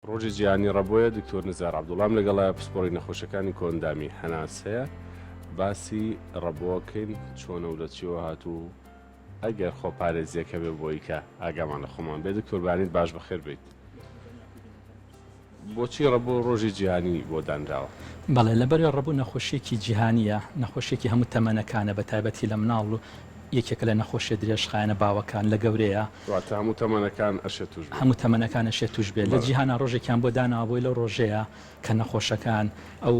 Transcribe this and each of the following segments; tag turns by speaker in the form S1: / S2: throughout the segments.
S1: ڕۆژی جیهانی ڕەبۆیە، دکتۆر نزار عەبدوڵام لەگەڵایە پسپۆڕی نەخۆشیەکانی کۆئەندامی هەناسەیە، باسی ڕەبۆکەین چۆنە و لە چیەوە هاتوو و ئەگەر خۆپارێزیەک هەبێ بۆی کە ئاگامان لە خۆمان بێ. دکتۆر بانیت باش بەخێر بێیت. بۆچی ڕەبۆ ڕۆژی جیهانی بۆ دانراوە؟
S2: بەڵێ لەبەرئ ڕەبۆ نەخۆشیەکی جیهانیە، نەخۆشیەکی هەموو تەمەنەکانە بەتایبەتی لە مناڵ و یەکێکە لە نەخۆشیە درێژخایەنە باوەکان لە گەورەیە.
S1: واتە هەموو تەمەنەکان ئەشێ توش بێت.
S2: هەموو تەمەنەکان ئەشێ توش بێت. لە جیهانا ڕۆژێکیان بۆ داناوە بۆی لەو ڕۆژەیە کە نەخۆشەکان ئەو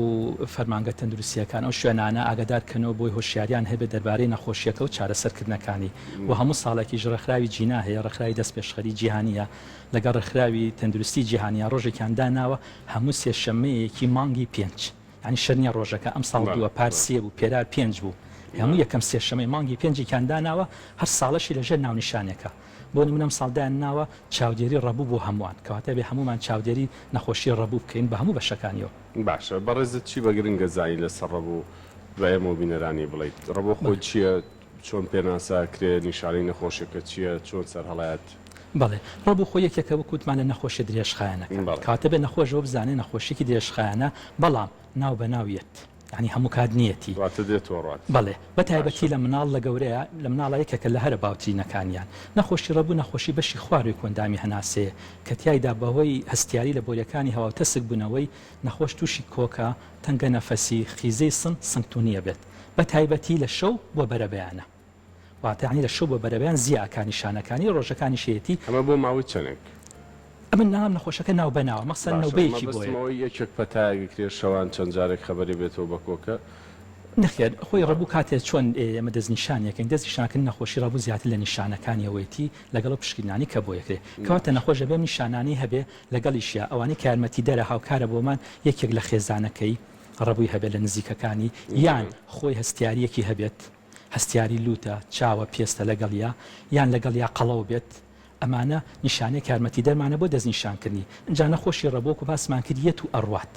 S2: فەرمانگە تەندروستیەکان ئەو شوێنانە ئاگادار کەنەوە بۆی هۆشیاریان هەبێت دەربارەی نەخۆشیەکە و چارەسەر کردنەکانی و هەموو ساڵێکیش ڕێکخراوی جینا هەیە ڕێکخراوی دەستپێشخەری جیهانیە لەگەڵ ڕێکخراوی تەندروستی جیهانیا ڕۆژێکیان داناوە هەموو سێشەممەیەکی مانگی پێنج یانی شەر نیە ڕۆژەکە ئەمساڵ دووە پار سێ بوو پێرار پێنج بوو هەموو یەکەم سێشەمەی مانگی پێنجێکیان داناوە هەر ساڵەشی لەژێر ناونیشانێکە بۆ نمونە ئەمساڵ دایان ناوە چاودێری ڕەبوو بۆ هەمووان کەواتە بێ هەموومان چاودێری نەخۆشی ڕەبوو بکەین بە هەموو بەشەکانیەوە.
S1: باشە بەڕێزت چی بە گرنگ ئەزانی لەسەر ڕەبوو بە ئێمە و بینەرانی بڵێیت؟ ڕەبۆ خۆی چیە؟ چۆن پێناسە ئەکرێ؟ نیشانەی نەخۆشیەکە چیە؟ چۆن سەرهەڵایەت؟
S2: بەڵێ ڕەبوو خۆی یەکێکە وەک وتمان لە نەخۆشیە درێژخایەنەکان کەواتە بێ نەخۆش ئەوە بزانێ نەخۆشیەکی درێژخایەنە بەڵام ناو بە ناو یەت یانی هەموو کات نیەتی.
S1: واتە دێت و ڕوات.
S2: بەڵێ بە تایبەتی لە مناڵ لە گەورەیە لە مناڵا یەکێکە لە هەرە باوترینەکانیان. نەخۆشی ڕەبوو نەخۆشی بەشی خواروی کۆئەندامی هەناسەیە کە تیایدا بەهۆی هەستیاری لە بۆریەکانی هەوا و تەسک بونەوەی نەخۆش توشی کۆکە، تەنگە نەفەسی، خیزەی سنگ، سنگتونیە بێت. بە تایبەتی لە شەو بۆ بەرەبەیانە. واتە یانی لە شەو بۆ بەرەبەیان زیا ئەکا نیشانەکانی ڕۆژەکانیش هەیەتی.
S1: ئەمە بۆ ماوەی چەنێک؟
S2: ئەمن ناوم نەخۆشەکە ناو بە ناوە مەخسەن
S1: باشە
S2: نەوبەیەکی بۆیە.
S1: مەبەستم ئەوەی یەکێک پەتایەک ئەکرێ شەوان چەند جارێک خەبەری بێتەوە بە کۆکە.
S2: نەخێر خۆی ڕەبوو کاتێ چۆن ئێمە دەستنیشانی ئەکەین دەستنیشانکردنی نەخۆشی ڕەبوو زیاتر لە نیشانەکانی ئەوەیەتی لەگەڵ ئەو پشکنینانەی کە بۆی ئەکرێ کەواتە نەخۆش ئەبێ ئەم نیشانانەی هەبێ لەگەڵیشیا ئەوانەی کە یارمەتیدەرە هاوکارە بۆمان یەکێک لە خێزانەکەی ڕەبووی هەبێت لە نزیکەکانی یان خۆی هەستیارییەکی هەبێت هەستیاری لووتە، چاوە، پێستە لەگەڵیا، یان لەگەڵیا قەڵەو بێت، ئەمانە نیشانەی کارمەتیدەرمانە بۆ دەستنیشانکردنی. ئینجا نەخۆشی ڕەبۆ وەکو باسمان کرد یەت و ئەڕوات.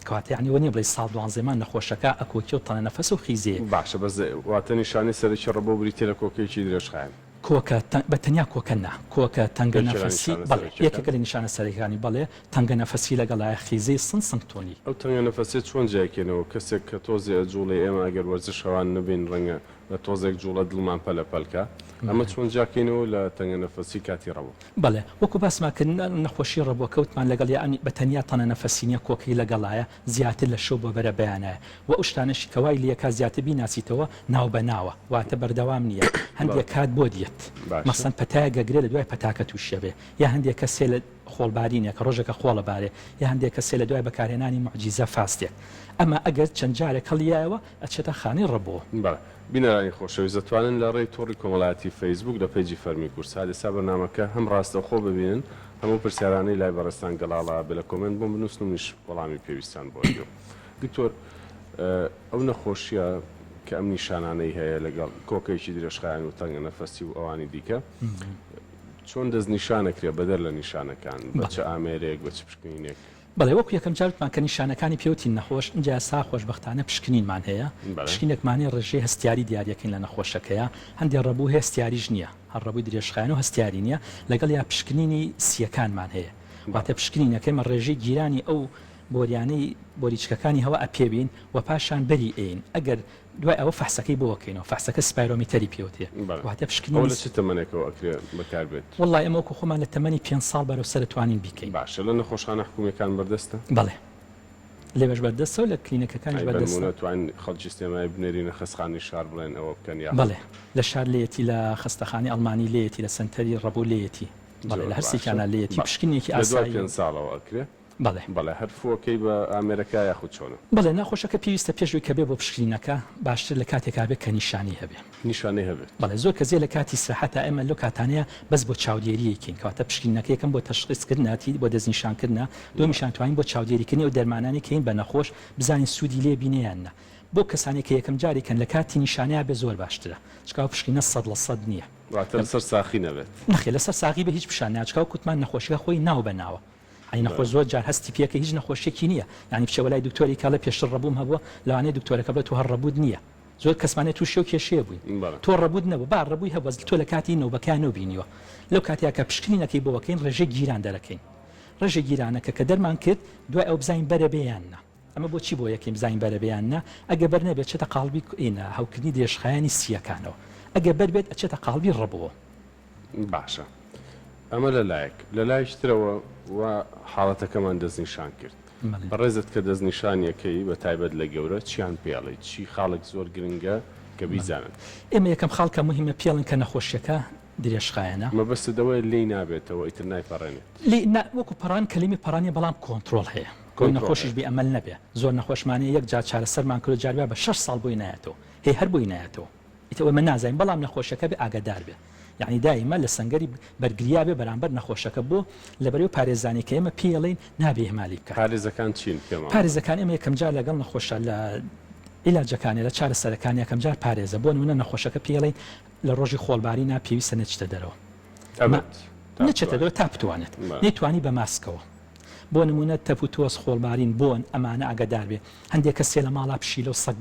S2: کەواتە یەعنی ئەوە نیە بڵێی ساڵ دوانزەیمان نەخۆشەکە ئەکۆکێ و تەنەنەفەس و خیزەیە.
S1: باشە بەس واتە نیشانەی سەرەکی ڕەبۆ بریتیە لە کۆکەیەکی درێژخایەن.
S2: کۆکە، بە تەنیا کۆکە نا، کۆکە، تەنگە
S1: یەکێ لە
S2: نەفەسی،
S1: نیشانە
S2: بەڵێ
S1: سەرەکیەکان.
S2: یەکێکە لە نیشانە سەرەکیەکانی، بەڵێ، تەنگە نەفەسی لەگەڵایە، خیزەی سنگ، سنگتونی.
S1: ئەو تەنگە نەفەسیە چۆن جیاکەینەوە؟ کەسێک کە تۆزێ ئەجوڵێ ئێمە ئەگەر وەرزشەوان نەبین ڕەنگە بە تۆزێک جوڵە دڵمان پەلە پەلکا ئەمە چۆن جیاکەینەوە لە تەنگە نەفەسی کاتی ڕەبۆ؟
S2: بەڵێ وەکو باسمان کرد نەخۆشی ڕەبۆ کەوتمان لەگەڵ یا بە تەنیا تەنە نەفەسی نیە کۆکەی لەگەڵایە زیاتر لە شەو بۆ بەرە بەیانایە وە ئەو شتانەشی کە وای لێکا زیاتر بیناسیتەوە ناو بە ناوە واتە بەردەوام نیە هەندێک کات بۆت یەت مەسەن پەتایەک ئەگرێ لە دوای پەتاکە توشی ئەبێ یا هەندێک کەس هەیە لە خۆڵبارینێک ڕۆژێکە خۆڵ ئەبارێ یا هەندێک کەس هەیە لە دوای بەکارهێنانی موعجیزە فاستێک ئەما ئەگەر چەند جارێک هەڵیایەوە ئەچێتە خانەی ڕەبۆ.
S1: بەڵێ بینەرانی خۆشەویست دەتوانن لە ڕێی تۆڕی کۆمەڵایەتی فەیسبووک لە پەیجی فەرمی کوردسات ئێستا بەرنامەکە هەم ڕاستەوخۆ ببینن هەم ئەو پرسیارانەی لای بەڕێزتان گەڵاڵە بێ لە کۆمێنت بۆم بنووسن و منیش وەڵامی پێویستان بۆ ئەدەم. دکتۆر ئەو نەخۆشیە کە ئەم نیشانانەی هەیە لەگەڵ کۆکەیەکی درێژخایەن و تەنگە نەفەسی و ئەوانی دیکە چۆن دەستنیشان ئەکرێ بەدەر لە نیشانەکان بە چ ئامێرێک بە چ پشکنینێک؟
S2: بەڵێ وەکو یەکەم جار وتمان کە نیشانەکانی پێوتین نەخۆش ئینجا ئێستا خۆشبەختانە پشکنینمان هەیە پشکنێکمان هەیە ڕێژەی هەستیاری دیاریەکەین لە نەخۆشەکەیا هەندێ ڕەبوو هەیە هەستیاریش نییە هەر ڕەبووی درێژخایەن و هەستیاری نییە لەگەڵیا پشکنینی سییەکانمان هەیە واتە پشکنینەکەی مە ڕێژەی گیرانی ئەو بۆریانەی بۆریچکەکانی هەوا ئەپێوین و پاشان بەری ئەین ئەگەر دوای ئەوە فەحسەکەی بۆ ئەکەینەوە فەحسەکە spirometer ی پێوترێ
S1: بەڵێ
S2: واتە
S1: ئەوە
S2: پشکنینی
S1: لە چ تەمەنێکەوە ئەکرێ بەکار بێت؟
S2: وەڵا ئێمە وەکو خۆمان لە تەمەنی پێنج ساڵ بەرەو سەر ئەتوانین بیکەین.
S1: باشە لە نەخۆشخانە حکومیەکان بەردەستە؟
S2: بەڵێ لەوێش بەردەستە و لە کلینەکەکانیش
S1: ئەی
S2: بەردەستە.
S1: بەنمونە توانین خەڵکی سلێمانی بنێرینە خەستخانەی شار بڵێن ئەوە بکەن یاخود؟
S2: بەڵێ لە شار لێیەتی لە خەستەخانەی ئەڵمانی لێیەتی لە سەنتەری ڕەبۆ لێیەتی بەڵێ
S1: زۆر
S2: لە
S1: باشە
S2: هەرسێکیانا لێیەتی
S1: بەڵێ
S2: پشکنینێکی
S1: لە دوای
S2: ئاساییە
S1: پێنج
S2: و.
S1: ساڵەوە ئەکرێ؟
S2: بەڵێ.
S1: بەڵێ هەر فووەکەی بە ئامێرەکە یاخود چۆنە؟
S2: بەڵێ ناخۆشەکە پێویستە پێش ئەوەی کە بێ بۆ پشکنینەکە باشتر لە کاتێکا بێ کە نیشانەی هەبێ.
S1: نیشانەی هەبێت.
S2: بەڵێ زۆر کەس یە لە کاتی سەحەتا ئێمە لەو کاتانەیە بەس بۆ چاودێریی کەین کەواتە پشکنینەکە یەکەم بۆ تەشخیس کردنە تی بۆ دەستنیشان کردنە دووەمیشان توانین بۆ چاودێری کردنی ئەو دەرمانانەی کەین بە نەخۆش بزانین سوودی لێ بینێ یان نا بۆ کەسانێک کە یەکەم جاری کەن لە کاتی نیشانەیا بێ زۆر باشترە چونکە ئەو پشکنینە 100% نییە.
S1: واتە لەسەر ساخی نەبێت.
S2: نەخێر لەسەر ساغی بێ هیچ پیشان نایە چونکە وەک وتمان نەخۆشیەکە خۆی ناو بە ناوە یانی نەخۆش زۆر جار هەستی پێکەی هیچ نەخۆشیەکی نیە یانی بچێ وەلای دکتۆری کە ئەڵێ پێشتر ڕەبووم هەبووە لەوانەیە دکتۆرەکە بڵێ تۆ هەر ڕەبووت نیە زۆر کەسمان هەیە تووشی ئەو کێشەیە بووین تۆ ڕەبووت نەبوو با ڕەبووی هەبوو بەس تۆ لە کاتی نەوبەکەیا نەوبینیوە لەو کاتەیا کە پشکنینەکەی بۆ ئەکەین ڕێژەی گیران دەرەکەین. ڕێژەی گیرانەکە کە دەرمان کرد دوای ئەوە بزانین بەرە بێ یان نا. ئەمە بۆچی بۆ یەکەین بزانین بەرە بێ یان نا؟ ئەگەر بەر نەبێت ئەچێتە قاڵبی ئینە هەوکردنی درێژخایەنی سییەکانەوە. ئەگەر بەر بێت ئەچێتە قاڵبی ڕەبۆوە.
S1: باشە ئەمە لە لایەک، لە لایەکی ترەوە وا حاڵەتەکەمان دەستنیشان کرد. بەڕێزت کە دەستنیشانی ئەکەی بە تایبەت لە گەورە چیان پێ ئەڵێی؟ چی خاڵێک زۆر گرنگە کە بیزانن؟
S2: ئێمە یەکەم خاڵ کە موهیمە پێڵێن کە نەخۆشیەکە درێژخایەنە.
S1: مەبەستت ئەوەیە لێی نابێتەوە ئیتر نایپەڕێنێت؟
S2: لێی نا وەکو پەڕان کەلیمەی پەڕان نیە بەڵام کۆنترۆڵ هەیە بۆی نەخۆشیش بێ ئەمەل نەبێ زۆر نەخۆشمان هەیە یەک جار چارەسەرمان کردوە جار وایە بە شەش ساڵ بۆی نایەتەوە هەی هەر بۆی نایەتەوە ئیتر ئێمە نازانین بەڵام نەخۆشەکە بێ ئاگادار بێ یەعنی دایمە لە سەنگەری بەرگریا بێ بەرامبەر نەخۆشەکە بۆ لەبەرەی پارێزانی کە ئێمە پێی ئەڵێین نابێ ئیهمالی بکات.
S1: پارێزەکان چین پێمان بڵێ.
S2: پارێزەکان ئێمە یەکەم جار لەگەڵ نەخۆشە لە عیلاجەکانیا لە چارەسەرەکانیا یەکەم جار پارێزە بۆ نمونە نەخۆشەکە پێی ئەڵێین لە ڕۆژی خۆڵبارینا پێویستە نەچیتە دەرەوە
S1: ئەبەد تا
S2: نەچێتە
S1: بتوانێت.
S2: دەرەوە تا بتوانێت
S1: بەڵێ.
S2: نەیتوانی بە ماسکەوە بۆ نمونە تەپ و تۆز خۆڵبارین بۆن ئەمانە ئاگادار بێ هەندێک کەس هەیە لە ماڵا پشیلە و سەگ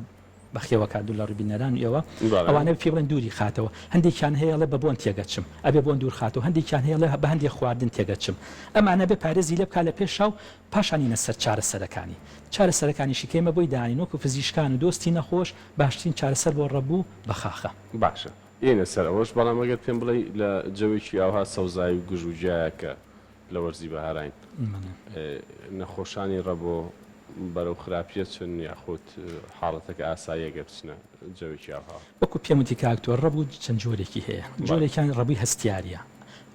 S2: بەخێوەکات دوور لە ڕووی بینەران و ئێوە ئەوانە پێ بڵێن دووری خاتەوە هەندێکیان هەیە ئەڵێ بە بۆن تێگەچم ئەبێ بۆن دوور خاتەوە هەندێکیان هەیە ئەڵێ بە هەندێک خواردن تێگەچم ئەمانە بێ پارێزی لێ بکا لە پێشا و پاشان ینە سەر چارەسەرەکانی چارەسەرەکانیشی کە ئێمە بۆی دانین وەکو پزیشکان و دۆستی نەخۆش باشترین چارەسەر بۆ ڕەبوو بەخاخە.
S1: باشە یەینە سەر ئەوەش بەڵام ئەگەر پێم بڵێی لە جەوێکی ئاوها سەوزایی و گژ و گیایە کە لە وەرزی بەهاراین نەخۆشانی ڕەبۆ بەرەو خراپیە چن یاخود حاڵەتەکە ئاساییە گەر بچنە جەوێکی ئاوها؟
S2: وەکو پێم وتی کاک تۆ ڕەبوو چەند جۆرێکی هەیە جۆرێکیان ڕەبووی هەستیاریە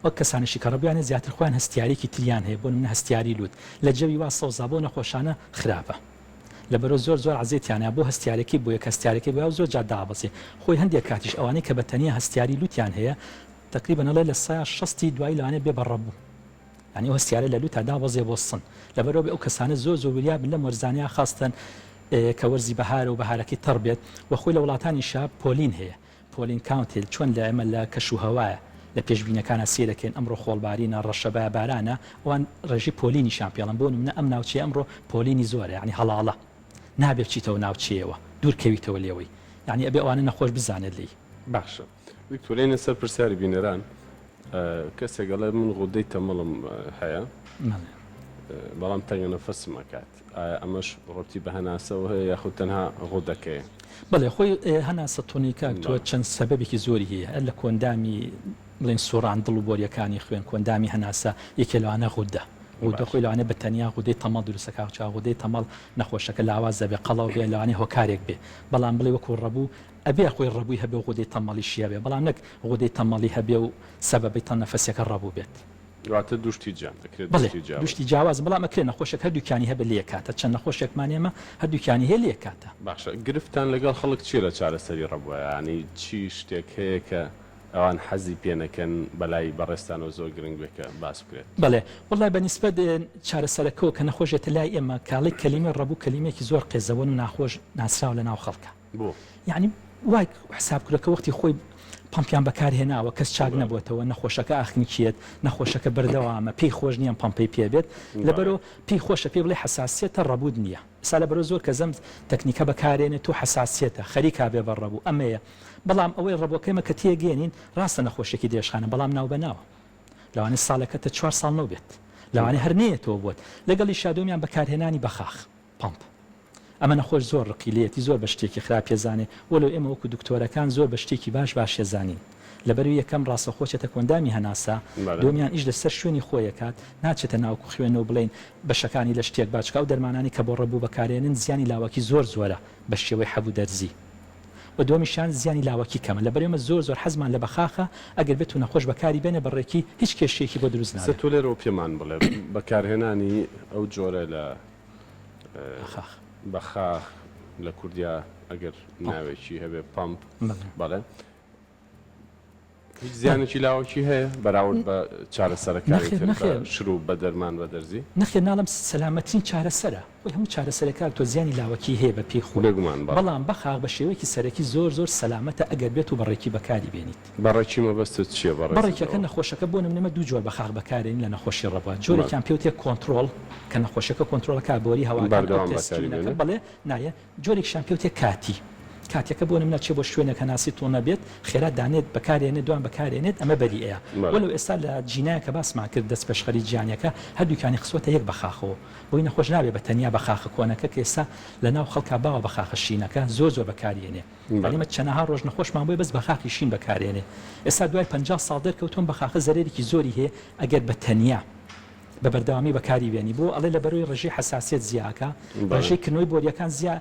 S2: وەک کەسانیشی کە ڕەبوویان هەیە زیاتر خۆیان هەستیاریەکی تریان هەیە بۆ نمونە هەستیاری لوت لە جەوی وا سەوزا بۆ نەخۆشانە خراپە لەبەرئەوە زۆر زۆر عەزێتیان هەیە بۆ هەستیارەکەی بۆیە کە هەستیارەکەی بۆیە زۆر جار دابەزێ خۆی هەندێک کاتیش ئەوانەی کە بە تەنیا هەستیاری لوتیان هەیە تەقریبەن ئەڵێ لە سەیا شەستی دوایی لەوانەیە بێ بە ڕەبوو یانی ئەو هەستیارە لە لوتا دابەزێ بۆ سن لەبەرئەوە بێ ئەو کەسانە زۆر زۆر وریا بن لەم وەرزانەیا خاستەن کە وەرزی بەهارە و بەهارەکەی تەڕ بێت و خۆی لە وڵاتانیشا pollen هەیە pollen count هەیە چۆن لە ئێمە لە کەش و هەوایە لە پێشبینەکانا سەیرەکەین ئەمڕۆ خۆڵبارینە ڕەشەبایە بارانە ئەوان ڕێژەی pollen یشیان پێڵن بۆ نمونە ئەم ناوچەیە ئەمڕۆ pollen ی زۆرە یانی هەڵاڵە نابێ بچیتەوە ناوچەیەوە دوور کەویتەوە لێوەی یانی ئەبێ ئەوانە نەخۆش بزانێت لێی.
S1: باشە دکتۆر یەینە سەر پرسیاری بینەران کەسێک ئەڵێ من غودەی تەمەڵم هەیە بەڵام تەنگە نەفەسم ئەکات ئایا ئەمەش ڕەبتی بە هەناسەوە هەیە یاخود تەنها غودەکەیە؟
S2: بەڵێ خۆی هەناسە تونیکە تۆ چەند سەبەبێکی زۆری هەیە هەر لە کۆندامی بڵێن سوڕان دڵ و بۆریەکانی خوێن کۆندامی هەناسە یەکێ لەوانە غودە غودە خۆی لەوانەیە بە تەنیا غودەی تەمەڵ دروستەکە چا غودەی تەمەڵ نەخۆشەکە لاواز دەبێ قەڵەو بێ لەوانەیە هۆکارێک بێ بەڵام بڵێ وەکو ڕەبوو ئەبێ خۆی ڕەبووی هەبێ و غودەی تەمەڵیشی هەبێ بەڵام نەک غودەی تەمەڵی هەبێ و سەبەبی تەن نەفەسیەکە ڕەبوو بێت.
S1: واتە دوو شتی جیان ئەکرێت دوو
S2: بەڵێ
S1: شتی جیاواز.
S2: دوو شتی جیاوازن بەڵام ئەکرێ نەخۆشێک هەردووکیانی هەبێ لە یەک کاتە چەند نەخۆشێکمان ئێمە هەردووکیانی هەیە لە یەک کاتە.
S1: باشە گرفتتان لەگەڵ خەڵک چیە لە چارەسەری ڕەبوە یانی چی شتێک هەیە کە ئەوان حەزی پێ نەکەن بەلای بەڕێزتانەوە زۆر گرنگ بێ کە باس بکرێت؟
S2: بەڵێ وەڵای بە نیسبەت چارەسەرەکەوە کە نەخۆش یەتە لای ئێمە کاڵی کەلیمەی ڕەبوو کەلیمەیەکی زۆر قێزەوەن و ناخۆش ناسراوە لە ناو خەڵکا.
S1: بۆ؟
S2: یەعنی وای حساب کردوە کە وەختی خۆی پەمپیان بەکار هێناوە کەس چاک نەبوەتەوە نەخۆشەکە ئاخنکیەت نەخۆشەکە بەردەوامە پێی خۆش نیە ئەم پەمپەی پێ بێت لەبەرو پێی خۆشە پێی بڵێ حەساسیەتە ڕەبوت نیە ئستا لەبەرو زۆر کەس ئەم تەکنیکە بەکارێنێ تۆ حەساسیەتە خەریکا بێ بە ڕەبوو ئەمەیە بەڵام ئەوەی ڕەبۆکەی مە کە تێگەیەنین ڕاستە نەخۆشیەکی درێژخانە بەڵام ناوبەناوە لەوانەیە ساڵێکە تە چوار ساڵ نەوبێت لەوانەیە هەر نەیەتەوە بۆت لەگەڵیشا دووەمیان بەکارهێنانی بەخاخ پەمپ ئەمە نەخۆش زۆر ڕقی لێیەتی زۆر بە شتێکی خراپ پێزانێ وەلو ئێمە وەکو دکتۆرەکان زۆر بە شتێکی باش باشێزانین لەبەروی یەکەم ڕاستەوخۆ چێتە کۆندامی هەناسە دووەمیان ئیش لەسەر شوێنی خۆی ئەکات ناچێتە ناو خوێنەوە بڵێین بەشەکانی لەش تێک با چونکە ئەو دەرمانانەی کە بۆ ڕەبوو بەکارێنن زیانی لاوەکی زۆر زۆرە بە شێوەی حەب و دەرزی و دووەمیشیان زیانی لاوەکی کەمە لەبەر ئێمە زۆر زۆر حەزمان لە بەخاخە ئەگەر بێت و نەخۆش بەکاری بێنێ بە ڕێکی هیچ کێشەیەکی بۆ دروست
S1: نابێ. تۆ لێرەوە پێمان بڵێ بەکارهێنانی ئەو جۆرە لە
S2: بەخاخ.
S1: بەخاخ لە کوردیا ئەگەر ناوێکی هەبێ پەمپ بەڵێ هیچ زیانێکی لاوەکی هەیە بەراورد بە چارەسەرەکانی تر بە شروب بە دەرمان بە دەرزی؟
S2: نەخێر ناڵێم سەلامەترین چارەسەرە خۆی هەموو چارەسەرێک کاک تۆ زیانی لاوەکی هەیە بە پێی خۆی
S1: بێگومان بەڵێ.
S2: بەڵام بەخاخ بە شێوەیەکی سەرەکی زۆر زۆر سەلامەتە ئەگەر بێت و بە ڕێکی بەکاری بێنیت.
S1: بە ڕێکی مەبەستت چیە بەڕێزت
S2: بەڕێکیەکە نەخۆشەکە بۆ نمونە دوو جۆر بەخاخ بەکارێنین لە نەخۆشی ڕەبوە جۆرێکیان پێوتێ کۆنتڕۆڵ کە نەخۆشەکە کۆنترۆڵەکە بۆری هەواکان ئەو
S1: بەردەوام بەکاری
S2: تەسکینەکە
S1: بێنێ.
S2: بەڵێ نایە جۆرێکیشیان پێوتێ کاتی. کاتێکە بۆ نمونە چێ بۆ شوێنێک هەناسی تۆ نەبێت خێرا دانێت بەکارێنێت دوان بەکارێنێت ئەمە بەری ئەیا وەلو ئێستا لە جینایە کە باسمان کرد دەستپێشخەری جیانیەکە هەردووکیانی خستوەتە یەک بەخاخەوە بۆی نەخۆش نابێ بە تەنیا بەخاخە کۆنەکە کە ئێستا لە ناو خەڵکا باوە بەخاخە شینەکە زۆر زۆر بەکاریێنێ یانی ئێمە چەنەها ڕۆژ نەخۆشمان بۆیە بەس بەخاخی شین بەکارێنێ ئێستا دوای 50 ساڵ دەرکەوتوە ئەم بەخاخە زەرەرێکی زۆری هەیە ئەگەر بە تەنیا بە بەردەوامی بەکاری بێنی بۆ ئەڵێ لەبەرەوەی ڕێژەی حەساسیەت زیاکا ڕێژەی کردنەوەی بۆریەکان زیا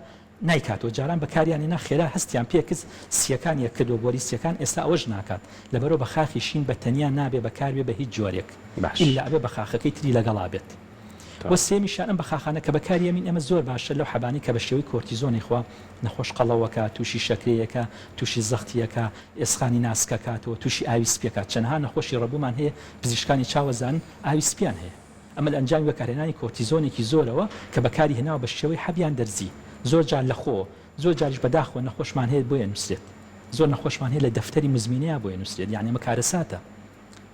S2: نایکاتەوە جاران بەکاریان هێنا خێرا هەستیان پێ کرد سیەکان یەک کردوە بۆری سیەکان ئێستا ئەوەش ناکات لەبەرئەوە بەخاخی شین بە تەنیا نابێ بەکار بێ بە هیچ جۆرێک
S1: باش.
S2: ئیلا ئەبێ بەخاخەکەی تری لەگەڵا بێت وە سێمیشیان ئەم بەخاخانە کە بەکاری ئەمین ئێمە زۆر باشە لەو حەبانەی کە بە شێوەی کۆرتیزۆن ئەیخوا نەخۆش قەڵەوەکا توشی شەکرەیەکا توشی زەختیەکا ئێسقانی ناسکەکاتەوە توشی ئاوی سپیەکا چەنەها نەخۆشی ڕەبومان هەیە پزیشکانی چاو ئەزانن ئاوی سپیان هەیە ئەمە لە ئەنجامی بەکارهێنانی کۆرتیزۆنێکی زۆرەوە کە بەکاری هێناوە بە شێوەی حەب یان دەرزی زۆر جار لە خۆ زۆر جاریش بەداخەوە نەخۆشمان هەیە بۆی ئەنوسرێت زۆر نەخۆشمان هەیە لە دەفتەری موزمینەیا بۆی ئەنوسرێت یانی ئەمە کارەساتە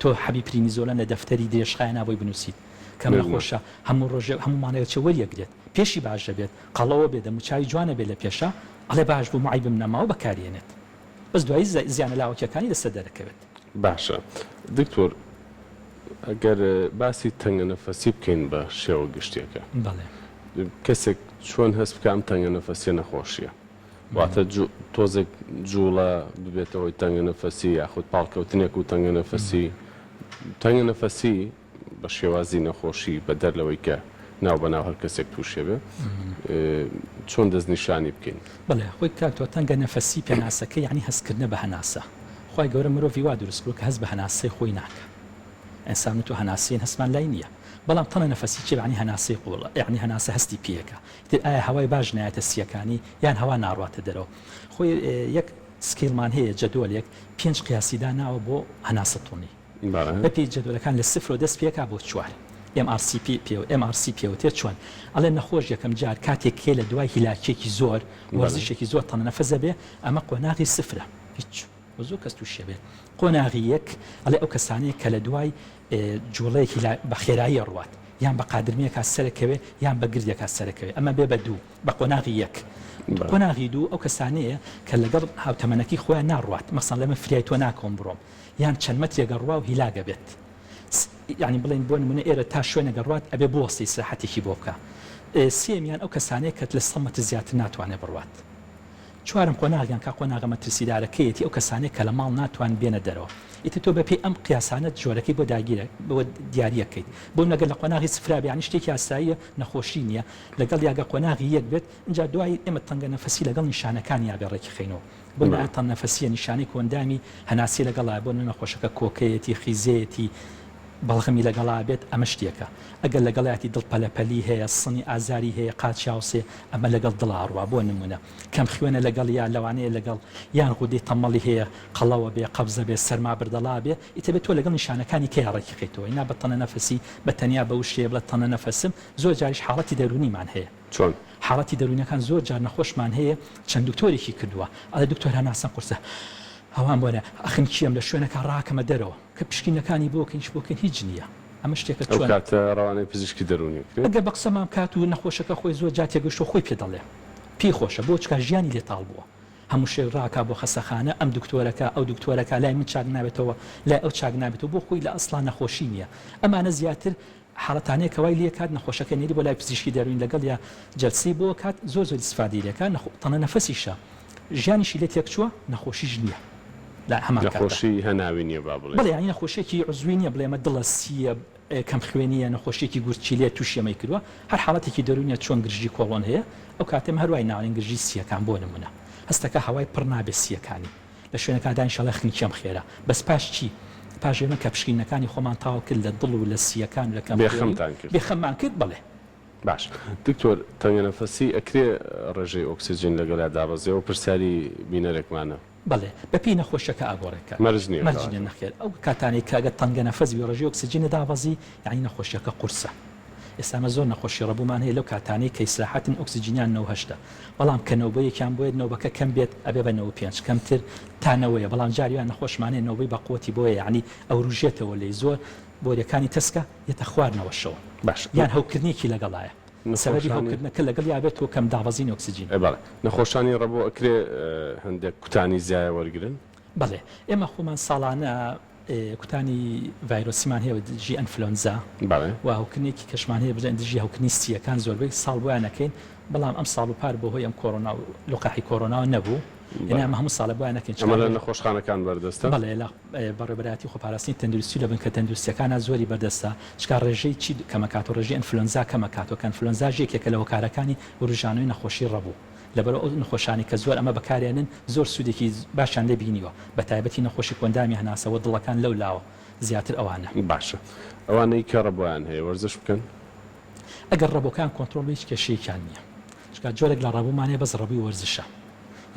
S2: تۆ حەبی پرینیزۆلان لە دەفتەری درێژخایەنا بۆی بنوسیت کە ئەم نەخۆشە هەموو ڕۆژێک هەموو مانگێک ئەچێ وەریەگرێت پێشی باش دەبێت قەڵەوە بێ دەموچاوی جوانە بێ لە پێشا ئەڵێ باش بووم و عەیبم نەماوە بەکاری ئەنێت بەس دوایی زیانە لاوەکیەکانی لەسەر دەرەکەوێت.
S1: باشە دکتۆر ئەگەر باسی تەنگە نەفەسی بکەین بە شێوە گشتیەکە
S2: بەڵێ.
S1: کەسێک چۆن هەست بکا ئەم تەنگە نەفەسیە نەخۆشیە واتە تۆزێک جوڵە ببێتە هۆی تەنگە نەفەسی یاخود پاڵکەوتنێک و تەنگە نەفەسی تەنگە نەفەسی بە شێوازی نەخۆشی بەدەر لەوەی کە ناو بە ناو هەر کەسێک تووشێ بێ چۆن دەستنیشانی بکەین؟
S2: بەڵێ خۆی کاک تۆ تەنگە نەفەسی پێناسەکەی یانی هەست کردنە بە هەناسە خوای گەورە مرۆڤی وا دروست کردوە کە هەست بە هەناسەی خۆی ناکا ئینسان من تۆ هەناسەین هەستمان لای نیە بەڵام تەنە نەفەسی چیە یانی هەناسەی قوڵە یانی هەناسە هەستی پێکا ئیتر ئایا هەوای باش نایەتە سیەکانی یان هەوا ناڕواتە دەرەوە خۆی یەک scale مان هەیە جەدۆلێک پێنج قیاسی داناوە بۆ هەناسە توونی بەپێی جەدوەلەکان لە سفرەوە دەست پێکا بۆ چوار MRCP MRC پێوتێ چۆن ئەڵێ نەخۆش یەکەم جار کاتێک کێ لە دوای هیلاکیەکی زۆر وەرزشێکی زۆر تەنە نەفەس دەبێ ئەمە قۆناغی سفرە هیچ زۆر کەس تووشێ بێت قۆناغی یەک ئەڵێ ئەو کەسانەیە کە لە دوای جوڵەیەکی بە خێرایی ڕوات یان بە قادرمیەکە سەرەکەوێ یان بە گردێکا سەرەکەوێ ئەمە بێ بە دوو بە قۆناغی یەک. قۆناغی دوو ئەو کەسانەیە کە لەگەڵ هاوتەمەنەکەی خۆیان ناڕوات مەسەڵەن لە من فریای تۆ ناکەوم بڕۆم یان چەند مەترێک ئەڕوا و هیلاک ئەبێت یانی بڵێین بۆ نمونە ئێرە تا شوێنێک ئەڕوات ئەبێ بوەستێ ئیسراحەتێکی بۆ بکا. سێیەمیان ئەو کەسانەیە کە لە سەد مەتر زیاتر ناتوانێ بڕوات. چوارەم قۆناغیان کە قۆناغە مەترسیدارەکەیەتی ئەو کەسانەیە کە لە ماڵ ناتوان بێنە دەرەوە. ئیتر تۆ بەپێی ئەم قیاسانە جۆرەکەی بۆ داگیرە بۆ دیاریەکەیت. بۆ نمونە گەر لە قۆناغی سفرا بێ یانی شتێکی ئاساییە نەخۆشی نییە لەگەڵیا گەر قۆناغی یەک بێت ئینجا دوای ئێمە تەنگە نەفەسی لەگەڵ نیشانەکانیا بێ ڕێکی خەینەوە. بۆ نمونە تەنگنەفەسییە نیشانەی کۆئەندامی هەناسی لەگەڵایە، بۆ نمونە نەخۆشەکە کۆکەیەتی، خیزەیەتی، بەڵغەمی لەگەڵا بێت ئەمە شتێکە. ئەگەر لەگەڵیاتی دڵ پەلەپەلی هەیە، سنی ئازاری هەیە، قاچی هاوسێ، ئەمە لەگەڵ دڵا ئەڕوا. بۆ نمونە کەم خوێنە لەگەڵیا، لەوانەیە لەگەڵ یان غودەی تەمەڵی هەیە، قەڵەوە بێ، قەبزە بێ، سەرما بردەڵا بێ، ئیتر بێ تۆ لەگەڵ نیشانەکانی کەیا ڕێکی خەیتەوە، نا بە تەنەنەفەسی، بە تەنیا بە وشەیە بڵێ تەنەنەفەسم، زۆر جاریش حاڵەتی دەروونیمان هەیە.
S1: چۆن؟
S2: حاڵەتی دەروونیەکان زۆر جار نەخۆشمان هەیە چەند دکتۆرێکی کردووە ئەڵێ دکتۆر هەناسەم قورسە هەوام بۆ نایە ئەخنکیەم لە شوێنەکە ڕاکەمە دەرەوە کە پشکینەکانی بۆ کەین هیچ بۆ کەین هیچ نییە ئەمە شتێکە
S1: ئەو چۆن کاتە ڕەوانەی پزیشکی دەروونی کرێت؟
S2: ئەگەر بە قسەمان بکات و نەخۆشەکە خۆی زۆر جار تێگەشتووە خۆی پێ دەڵێ پێی خۆشە بۆ چونکە ژیانی لێ تاڵ بووە هەموو شتێک ڕاکا بۆ خەسەخانە ئەم دکتۆرەکە ئەو دکتۆرەکە لای من چاک نابێتەوە لای ئەو چاک نابێتەوە بۆ خۆی لە ئەسڵا نەخۆشی نییە ئەمانە زیاتر حاڵەتانەیە کە وای لێکات نەخۆشەکە نێری بۆ لای پزیشکی دەروونی لەگەڵیا جەلسەی بۆ کات زۆر زۆر ئیسفادەی لێکا نەخۆ تەنە نەفەسیشە ژیانیشی لێ تێکچووە نەخۆشیش نییە لە هەمان کاتدا.
S1: نەخۆشی هەناوی نییە با بڵێین.
S2: بەڵێ یانی نەخۆشیەکی عوزوی نییە بڵێ ئەمە دڵە سییە کەم خوێنییە نەخۆشیەکی گورچیلەیە تووشی ئەمەی کردووە هەر حاڵەتێکی دەروونیە چۆن گرژی کۆڵۆن هەیە ئەو کاتە ئێمە هەر وای ناڵێین گرژی سییەکان بۆ نموونە هەستەکە هەوای پڕ نابێ سییەکانی لە شوێنەکە دانیشە ئەڵێ خنکێم خێرا بەس پاش چی پاش ئێمە کە پشکینەکانی خۆمان تەواو کرد لە دڵ و لە سییەکان و لە کەم
S1: بێ خوێنی و خەمتان کرد.
S2: بێ خەممان کرد بەڵێ.
S1: باش دکتۆر تەنگەنەفەسی ئەکرێ ڕێژەی ئۆکسجین لەگەڵیا دابەزێ ئەوە پرسیاری بینەرێکمانە.
S2: بەڵێ بەپێی نەخۆشیەکە ئەگۆڕێ کاک.
S1: مەرج نیە
S2: مەرج نیە
S1: کەواتە.
S2: نەخێر ئەو کاتانەی کە ئەگەر تەنگەنەفەس بی ڕێژەی ئۆکسجینت دابەزی یانی نەخۆشیەکە قورسە. ئێستا ئێمە زۆر نەخۆشی ڕەبوومان هەیە لەو کاتانەی کە ئیسراحەتن ئۆکسجینیان نەوهەشتە بەڵام کە نەوبەیەکیان بۆیەت نەوبەکە کەم بێت ئەبێ بە نەوەپێنج کەمتر تا نەوەیە بەڵام جاری وا نەخۆشمان هەیە نەوبەی بەقوەتی بۆیە یانی ئەوروژێتەوە لێی زۆر بۆریەکانی تەسکە یەتە خوار نەوەشەوە
S1: باشە
S2: یان هەوکردنێکی لەگەڵایە. سەبەبی
S1: نەخۆشانی.
S2: هەوکردنەکە لەگەڵیا بێت و کەم دابەزینی ئۆکسجین.
S1: ئێ بەڵێ. نەخۆشانی ڕەبۆ ئەکرێ هەندێک کوتانی زیایە وەرگرن؟
S2: بەڵێ. ئێمە خۆمان ساڵانە کوتانی ڤایرۆسیمان هەیە دژی ئەنفلۆنزا
S1: بەڵێ.
S2: و هەوکردنێکی کەشمان هەیە بڵێن دژی هەوکردنی سییەکان زۆربەی ساڵ بۆیان ئەکەین بەڵام ئەم ساڵ و پار بەهۆی ئەم کۆرۆنا و لقاحی کۆرۆناوە نەبوو یعنی ئەمە هەموو ساڵە بۆیان نەکەین
S1: ئەمە لە نەخۆشخانەکان بەردەستە؟
S2: بەڵێ لە بەڕێوەبەرایەتی خۆپاراستنی تەندروستی و لە بنکە تەندروستیەکانا زۆری بەردەستە چکا ڕێژەی چی کەمەکاتەوە ڕێژەی ئەنفلۆنزا کەمەکاتەوە کە ئەنفلۆنزاش یەکێکە لە هۆکارەکانی وروژانەوەی نەخۆشی ڕەبوو لەبەرئەوە ئەو نەخۆشانەی کە زۆر ئەمە بەکارێنن زۆر سوودێکی باشیان لێ بینیوە بەتایبەتی نەخۆشی کۆئەندامی هەناسە و دڵەکان لەو لاوە زیاتر ئەوانە.
S1: باشە ئەوانەی کە ڕەبۆیان هەیە وەرزش بکەن؟
S2: ئەگەر ڕەبۆکەیان کۆنترۆڵ بێ هیچ کێشەیەکیان نییە چونکە جۆرێک لە ڕەبۆمان هەیە بەس ڕەبۆی وەرزشە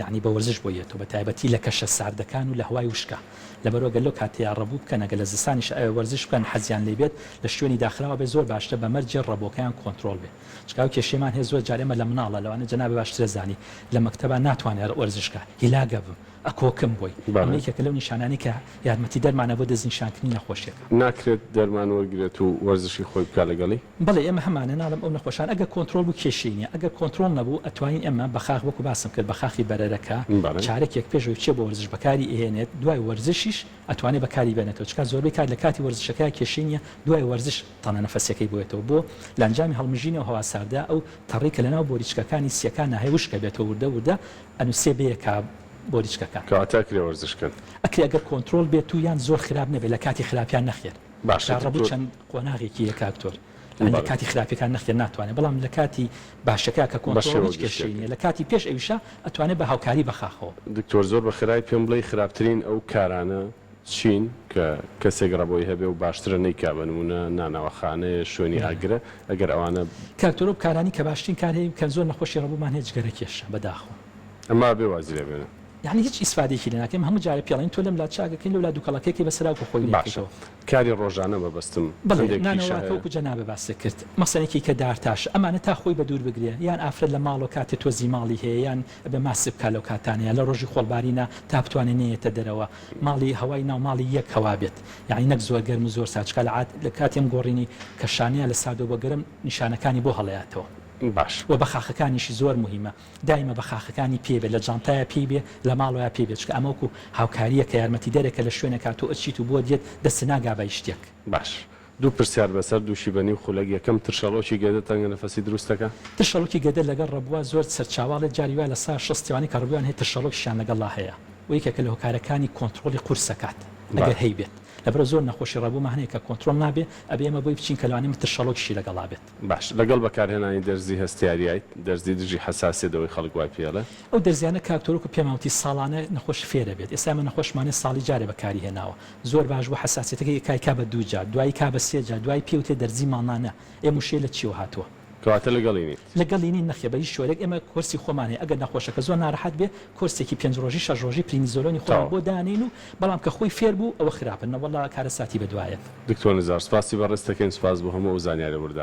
S2: یەعنی بە وەرزش بۆی یەتەوە بە تایبەتی لە کەشە ساردەکان و لە هەوای وشکا لەبەرئەوە گەر لەو کاتەیا ڕەبوو بکەن ئەگەر لە زستانیش وەرزش بکەن حەزیان لێی بێت لە شوێنی داخراوە بێت زۆر باشترە بە مەرجێ ڕەبۆکەیان کۆنترۆڵ بێ چونکە ئەو کێشەیەمان هەیە زۆر جار ئێمە لە مناڵە لەوانەیە جەنابت باشتر ئەزانی لە مەکتەبا ناتوانێ وەرزش کا هیلاک ئەبم ئەکۆکم بۆی ئەمە
S1: بەڵێ.
S2: یەکێکە لەو نیشانانەی کە یارمەتیدەرمانە بۆ دەستنیشانکردنی نەخۆشیەکە.
S1: ناکرێت دەرمان وەرگرێت و وەرزشی خۆی بکات لەگەڵی؟
S2: بەڵێ ئێمە هەمانە ناڵێم ئەو نەخۆشانە ئەگەر کۆنترۆڵ بوو کێشەی نیە ئەگەر کۆنترۆڵ نەبوو ئەتوانین ئێمە بەخاخ وەکو باسم کرد بەخاخی بەرەرەکە
S1: بەڵێ.
S2: چارەکێک پێش ئەوەی بچێ بۆ وەرزش بەکاری ئەهێنێت دوای وەرزشیش ئەتوانێ بەکاری بێنێتەوە چونکە زۆربەی کات لە کاتی وەرزشەکەیا کێشەی نیە دوای وەرزش تەنە نەفەسیەکەی بۆیەتەوە بۆ لە ئەنجامی هەڵمژینی ئەو هەوا ساردە ئەو تەڕی کە لەناو بۆریچکەکانی سیەکانا هەیە وشک ئەبێتەوە وردە وردە ئەنوسێ بەیەکا بۆریچکەکان.
S1: کەواتە ئەکرێ وەرزش کەن؟
S2: ئەکرێ ئەگەر کۆنترۆڵ بێت و یان زۆر خراپ نەبێت لە کاتی خراپیان نەخێر.
S1: باشە
S2: جا ڕەبوو
S1: دکتۆر.
S2: چەند قۆناغێکی هەیە کاک دکتۆر یانی لە
S1: بەڵێ.
S2: کاتی خراپیەکان نەخێر ناتوانێت بەڵام لە کاتی باشەکە کە
S1: بە
S2: کۆنترۆڵە
S1: شێوە
S2: هیچ کێشەی
S1: گشتیەکەی.
S2: نیە لە کاتی پێش ئەویشا ئەتوانێت بە هاوکاری بەخاخەوە.
S1: دکتۆر زۆر بە خێرای پێم بڵێی خراپترین ئەو کارانە چین کە کەسێک ڕەبۆی هەبێ و باشترە نەیکا بە نموونە نانەواخانەیە شوێنی
S2: بەڵێ.
S1: ئاگرە ئەگەر ئەوانە.
S2: کاک دکتۆر ئەو کارانەی کە باشترین کار هەیە کە زۆر نەخۆشی ڕەبوومان هەیە جگەرە کێشە بەداخەوە.
S1: ئەمە ئەبێ وازی لێ بێنن.
S2: یەعنی هیچ ئیسفادەیەکی لێ ناکەین هەموو جارێ پێڵێن تۆ لەم لا چاک ئەکەین لەولا دوکەڵەکەی ئەکەی بەسەرا وەکو خۆی
S1: باشە
S2: لێکەیتەوە.
S1: کاری ڕۆژانە مەبەستم
S2: بەڵێ
S1: هەندێک پیشە
S2: نانەواکە
S1: هەیە.
S2: وەکو جەنابت باست کرد مەسەن یەکێکی کە دارتاشە ئەمانە تا خۆی بەدوور بگرێ یان ئافرەت لە ماڵەوە کاتێ تۆزی ماڵی هەیە یان ئەبێ ماسک بکا لەو کاتانەیا لە ڕۆژی خۆڵبارینە تا بتوانێ نەیەتە دەرەوە ماڵی هەوای ناو ماڵی یەک هەوا بێت یانی نەک زۆر گەرم و زۆر سارد چونکە لە عاد لە کاتی ئەم گۆڕینی کەشانەیا لە ساردەوە بۆ گەرم نیشانەکانی بۆ هەڵەیاتەوە
S1: باش.
S2: وە بەخاخەکانیشی زۆر موهیمە دایمە بەخاخەکانی پێ بێت لە جانتایا پێی بێ لە ماڵەوەیا پێی بێت چونکە ئەمە وەکو هاوکاریەکە یارمەتیدەرێکە لە شوێنێکا تۆ ئەچیت و بۆت یەت دەستت ناگا بە هیچ شتێک.
S1: باش دوو پرسیار بەسەر دووشی بە نیو خولەک یەکەم ترشەڵۆکی گەدە تەنگە نەفەسی دروست دەکا؟
S2: ترشەڵۆکی گەدە لەگەڵ ڕەبوە زۆر سەرچاوە ئەڵێت جاری وایە 60% ئەوانەی کە ڕەبویان هەیە ترشەڵۆکیشیان لەگەڵا هەیە و یەکێکە لە هۆکارەکانی کۆنترۆڵی قورسەکات ئەگەر
S1: بەڵێ.
S2: هەیبێت لەبەرئەوە زۆر نەخۆشی ڕەبومان هەیە کە کۆنترۆڵ نابێ ئەبێ ئێمە بۆی بچین کە لەوانەیە ترشەڵۆکیشی لەگەڵا بێت.
S1: باش لەگەڵ بەکارهێنانی دەرزی هەستیاریایت دەرزی دژی حەساسیەت ئەوەی خەڵک وای پێ ئەڵێ.
S2: ئەو دەرزیانە کاک تۆر وەکو پێمان وتی ساڵانە نەخۆش فێرە بێت ئێستا ئێمە نەخۆشمان هەیە ساڵی جارێ بەکاری هێناوە زۆر باش بوو حەساسیەتەکەی ئەکای کا بە دوو جار دوایی کا بە سێ جار دوایی پێی وتێ دەرزی ماڵنانە ئێ موشەیە لە چیەوە هاتووە؟
S1: کەواتە لەگەڵی نیت؟
S2: لەگەڵی نین نەخێر بە هیچ شۆرێک ئێمە کۆرسی خۆمان هەیە ئەگەر نەخۆشەکە زۆر نارەحەت بێ کۆرسێکی پێنج ڕۆژی شەش ڕۆژی پرینیزۆلۆنی خۆمان
S1: تەواو.
S2: بۆ دانێین و بەڵام کە خۆی فێر بوو ئەوە خراپە نەوەڵا کارەساتی بەدوایەت.
S1: دکتۆر نزار سپاسی بەڕێزت دەکەین سپاس بۆ هەموو ئەو زانیارە وردانە.